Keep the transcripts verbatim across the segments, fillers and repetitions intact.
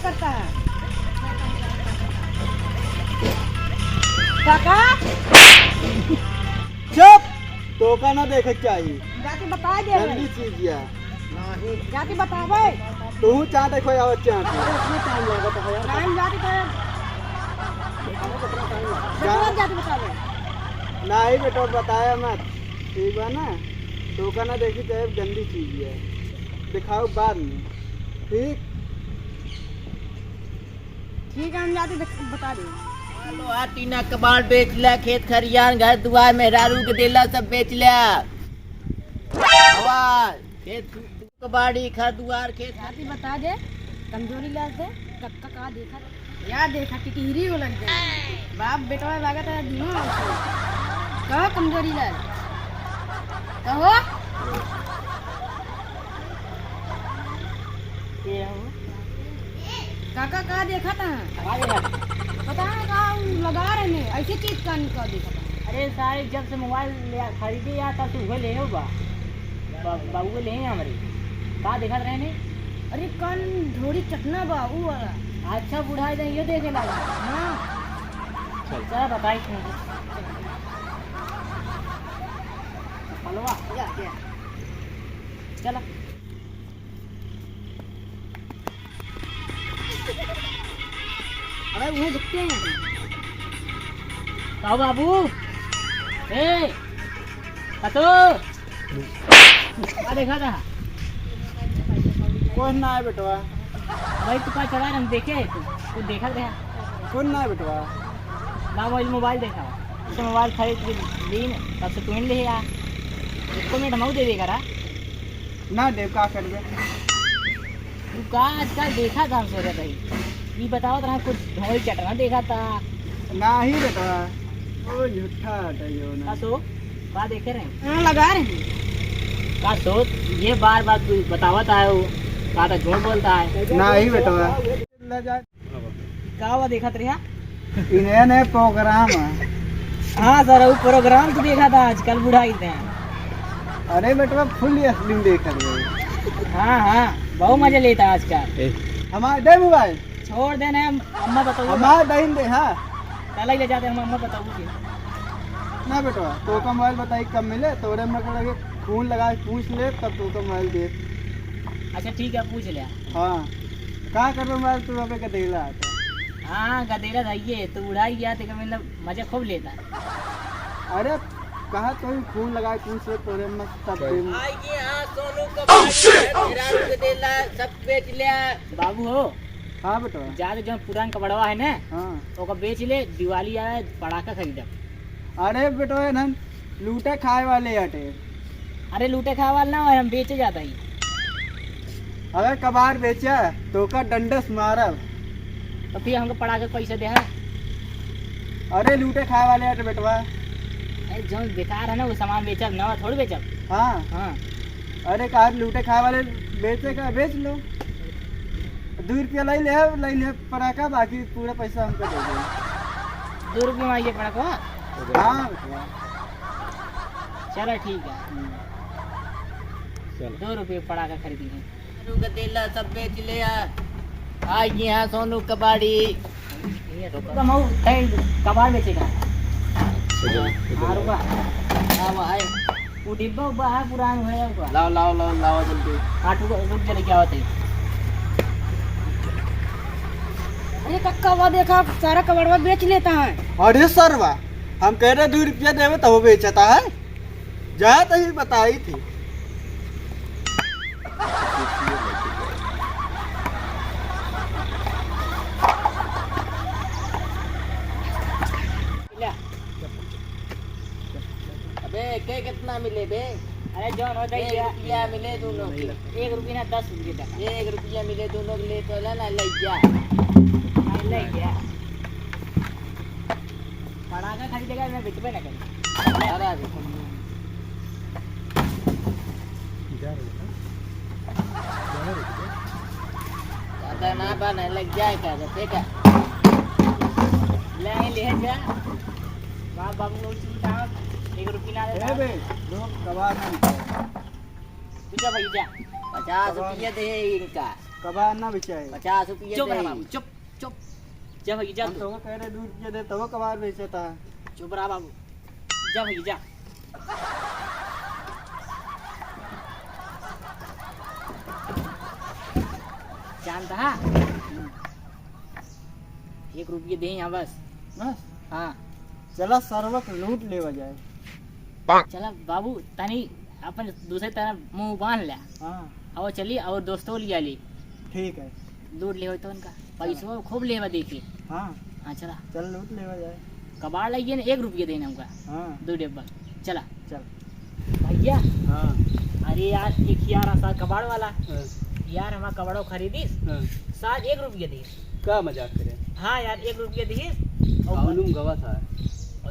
करता है। काका? चुप! तोका ना देखे के चाही। जाके बता दे। गंदी चीज या। जाके बतावे। तू चाह देखो यार, चाह। उसमें टाइम लागत है यार। टाइम जाके तो जा। बेटवा जाके बतावे। नहीं बेटा, बताया मत। ठीक बा ना? तोका ना देखी चाहे गंदी चीज या। दिखाओ बाद में। ठीक? ठीक है, हम जाके देख-, बता देंगे। लोहा, टीना, कबाड़ बेच ल्या, खेत खरियान, घर दुआर, मेहरारू के देला, सब बेच ल्या। हवा, खेत, कबाड़ी, घर दुआर, खेत। जाके बता दे, कमजोरी लाल से कक्का का देखा। या देखा, टिटहिरी हो लग गई। बाप बेटवा लागत है, दुनो। कहो कमजोरी लाल, कहो। के हो? काका, का देखत ह? का देखत ह? पता ना का उ लगा रहे ने, ऐसे चीज का निकाल देखत ह। अरे सारे, जब से मोबाइल ले आ, खरीदे या तब से उहे ले हो बा। बा-, बाबू ले हैं हमरे। का देखत रहे ने? अरे कान ढोरी चटना बा, उ वाला। अच्छा, बुढ़ा जाए, ये देखे लगा। हाँ। चल। चल, बताई तुमको। चलवा। या, या। चला। अरे, वो दिखते हैं। का बाबू? ए, कतो? का देखा था? कौन ना है बेटवा? भाई, तू का चला रहा, हम देखे, तू, तू देखा था? कौन ना है बेटवा? ना, मोबाइल, मोबाइल देखा। अच्छा, मोबाइल खरीद के ली न, तब से तू ही ले आ। एको मिनट हमहू दे दे करा। ना देव, का करबे? तू का आजकल देखा था, हम सोचत रही। ई बतावत रहा, कुछ ढोल चटना देखा था। नाही बेटा, वो झूठा हटे यो ना। का सो? का देखे रहे? हाँ, लगा रहे हैं। का सो? ये बार बार तू बतावत आए हो, का था झूठ बोलता है? नाही बेटा। ले जा। का हुआ देखत रहा? इन्हें ने प्रोग्राम है। हाँ सर, वो प्रोग्राम तो देखा था आजकल बुढ़ाई थे। अरे बेटवा, फुल स्क्रीन देखत रहे। हाँ, हाँ, बहुत मजा लेता आजकल। ए। हमार दे मोबाइल। छोड़ दे ना, अम्मा बताओ। हमार दहिन दे, हाँ। चला ही ले जाते हम, अम्मा बताओ जी। ना बेटवा, तोका मोबाइल बताई कब मिले, तोरे में लगे फोन लगा के पूछ ले, तब तोका मोबाइल दे। अच्छा ठीक है, पूछ ले। हाँ, का करबे मोबाइल तू अबे गदेला है तो। हाँ, गदेला था ये, तू उड़ाई गया, तेरे मतलब मजा खूब लेता। अरे, कहा तो ही फोन लगा के पूछ ले, तोरे में सब सही। दिन। आई ये हाँ, सोनू का बाड़ी है, मेहरारू के देला, सब बेच लिया। बाबू हो, हाँ बेटवा। जा तो जौन पुरान कपड़वा है ना, हाँ। ओका बेच ले, दिवाली आवे, पड़ाका खरीदब। अरे बेटवा, एनहन लूटे खाए वाले हटे। अरे लूटे खाए वाले ना, हम बेचे जाता ही। अगर कबाड़ बेचा, तो ओकर डंडस मारब। तो फिर हमको पड़ाका के पैसा दे है? अरे लूटे खाए वाले हटे बेटवा। अरे जौन बेकार है ना, वो सामान बेचब, नवा थोड़ी बेचब। हाँ। हाँ। अरे, कहा लूटे खाए वाले बेचे का, बेच लो। दो रुपया ले ले, ले ले पड़ाका, बाकी पूरा पैसा हमको दे दो। दो रुपया में ये पड़ाका? हाँ, बेटवा। चलो, ठीक है। हम्म। चलो। दो रुपये पड़ाका खरीदी है। रुक देला, सब बेच ले आ। आ यहाँ सोनू कबाड़ी। ये तो कमाऊ, ए, कबाड़ बेचेगा। चलो, चलो। हाँ, रुका। हाँ, वो है। वो डिब्बा उब्बा है, पुरान है, रुका। लाओ, लाओ, लाओ, लाओ जल्दी। हाँ, रुक, रुक जा, लेके आओ तई। अरे कक्का, वो देखा, सारा कबाड़वा बेच लेता है। अरे सरवा, हम कह रहे दो रुपया देवे तो वो बेचता है। जात ही बताई थी। ले। अबे, के कितना मिले बे? अरे, जौन हो जाई एक भैया। रुपया मिले दोनों के। एक रुपया ना, दस रुपया दे। एक रुपया मिले दोनों के, ले तो ले ना, ले जा। हाँ, ले गया। पड़ाका खरीदेगा, मैं बेचबे ना करूँ। अरे, अभी जा रहे हैं। जा रहे हैं। ज्यादा ना बने, लग जाए का, देखा? ले, ले जा। बाप, बाबू लोग छूट आओ, एक रुपया ना ए देता। बे, लोग गवाह ना निकले। तू जा भाई, जा। पचास रुपया दे इनका। कबाड़ ना बेचाए। पचास रुपये चुप रहा दे। बाबू, चुप, चुप। जा भैया, जा हम तू। तो वो कह रहे, दू रुपये दे, तो वो कबाड़ बेचता है। चुप रहा बाबू, जा भैया, जा। जानता है? एक रुपये दे यहाँ बस। बस? हाँ। चला, सरवा के लूट लेवा जाए। चला बाबू, तनी अपन दूसरे तरफ मुंह बांध ले। हाँ। और चली और दोस्तों लिया ली। ठीक है। लूट ले होई तो उनका। चला। पैसवा खूब लेवा देखी। हाँ। हाँ, चला। चल, लूट लेवा जाए। कबाड़ लगिए ना, एक रुपये देना हमका। हाँ। दो डब्बा। चला। चल। भैया। हाँ। अरे यार, एक यार हमारा कबाड़ वाला। हाँ। यार, हमारा कबाड़ो खरीदिस। हाँ। सार एक रुपये दीस। का मजाक करे? हाँ यार, एक रुपये दीस। और मालूम गवा था।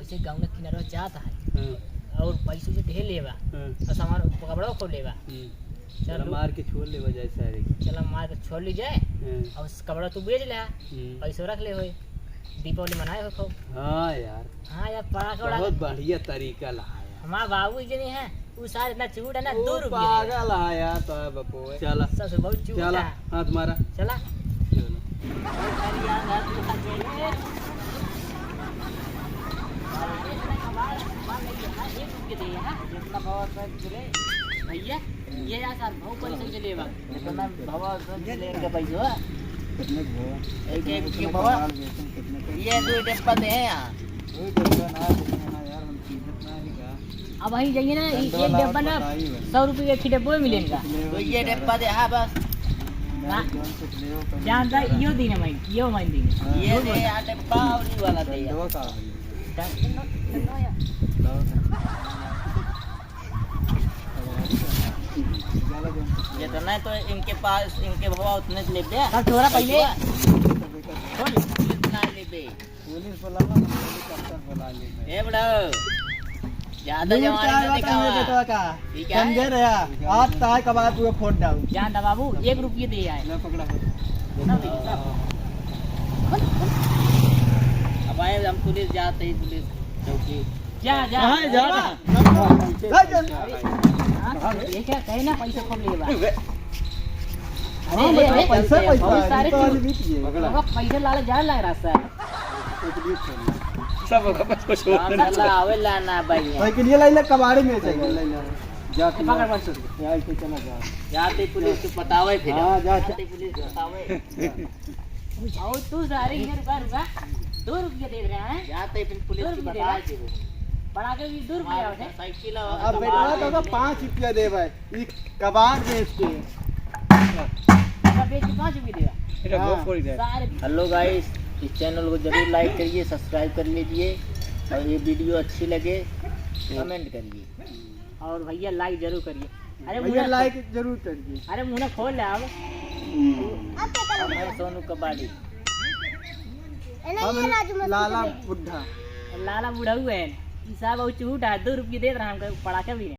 ऐसे गाँव के किनारे जात है। हाँ। और पैसों से ढेर लेवा। हाँ। और सामान कबाड़ो को लेवा। हम्म। चल चला लू। मार के छोड़ लेवा जाए सारे के। चला मार के छोड़ ली जाए। हाँ। और कबाड़ो तू बेच ले। हम्म। पैसो रख ले होई। दीपावली मनाए हो खूब। हाँ यार। हाँ यार, पड़ाका उड़ाका। बहुत बढ़िया तरीका लहा यार। हमार बाबू जने हैं, उ सार इतना चूट है ना, वो दो रुपये। पागल है यार, तो है बप्पो। चला। सबसे बहुत चूट चला, है। हाथ मारा। चला। चलो। अरे यार, यार, तू खा जाइए। अरे, इतना कबाड़, कबाड़ नहीं है, एक रुपये दे यहाँ। जितना भाव है, चले। भैया, ये यार सार, बहुत पैसे चले बा। इतना भाव से लेके पैसा। कितने के भाव? एक, एक के भाव। कितने के? ये दो डब्बा दे हैं यहाँ। दो डब्बा ना, कितने ना यार, हम कीमत ना ही का। अब वहीं जाइए ना, ये एक डब्बा ना, सौ रुपये के एक डब्बा में मिलेगा। तो ये डब्बा दे, हाँ, बस। ना। जानता है, यो दिन है भाई, यो भाई दिन है। हाँ। ये दे, यार, डब्बा और ये वाला दे, यार। डब्बा का है? डब्बा, डब्बा, यार। जितना तो इनके पास, इनके भाव उतने लेबे। तब छोरा पहिले। छोड़। इतना लेबे। पुलिस बुलावा, हेलीकॉप्टर बुला लेबे। ए बड़ो, ज्यादा जवानी ना दिखावा। बेटवा का। ठीक है। समझे रे? आज ताय कबाड़ पूरा फोड़ डाल। जान दा बाबू, एक रुपये दे आए। ले पकड़ा। अब आए हम पुलिस जाते ही पुलिस चौकी। जा, जा। कहाँ है, जा ना। जा, जा। हाँ, ये क्या कहे ना, पैसे खूब लेबा। अरे, हाँ, अरे, अरे, पैसा, अरे, पैसा, बहुत सारे ये तो चीज। आदमी की है। पकड़ा। बाबा, पैसे लाला जान लग रहा सर। सब होगा, बस कुछ और ना। साला आवेला ना भाई। साइकिल ये लाइला कबाड़ी में से। साइकिल लाइला। जा, ए, पकड़, पकड़। यहाँ से चला जा। जाते पुलिस को बतावे फिर। हाँ, जा, जा। जाते पुलिस को बतावे। और तू सारे इधर रुका, रुका। दो रुपये दे रहा है। जाते फिर पुलिस दो को रुपये दे रहा बताए है। दे वो। पड़ा के भी दो रुपये आवे। साइकिल अब बेटवा तो, तो पाँच रुपया दे भाई। ई कबाड़ बेच के। अच्छा, बेच के पाँच रुपये देगा। हाँ। सारे हेलो गाइस, इस चैनल को जरूर लाइक करिए, सब्सक्राइब कर लीजिए और ये वीडियो अच्छी लगे तो कमेंट करिए। और भैया लाइक जरूर करिए। अरे भैया मुन्ना लाइक जरूर करिए। अरे मुन्ना खोल ले आओ। अब है सोनू कबाड़ी। हम लाला बुढ़ा। लाला बुढ़ऊ है। ई साहब और चूट है, दो रुपये देत रहा हमको, पड़ाका भी है।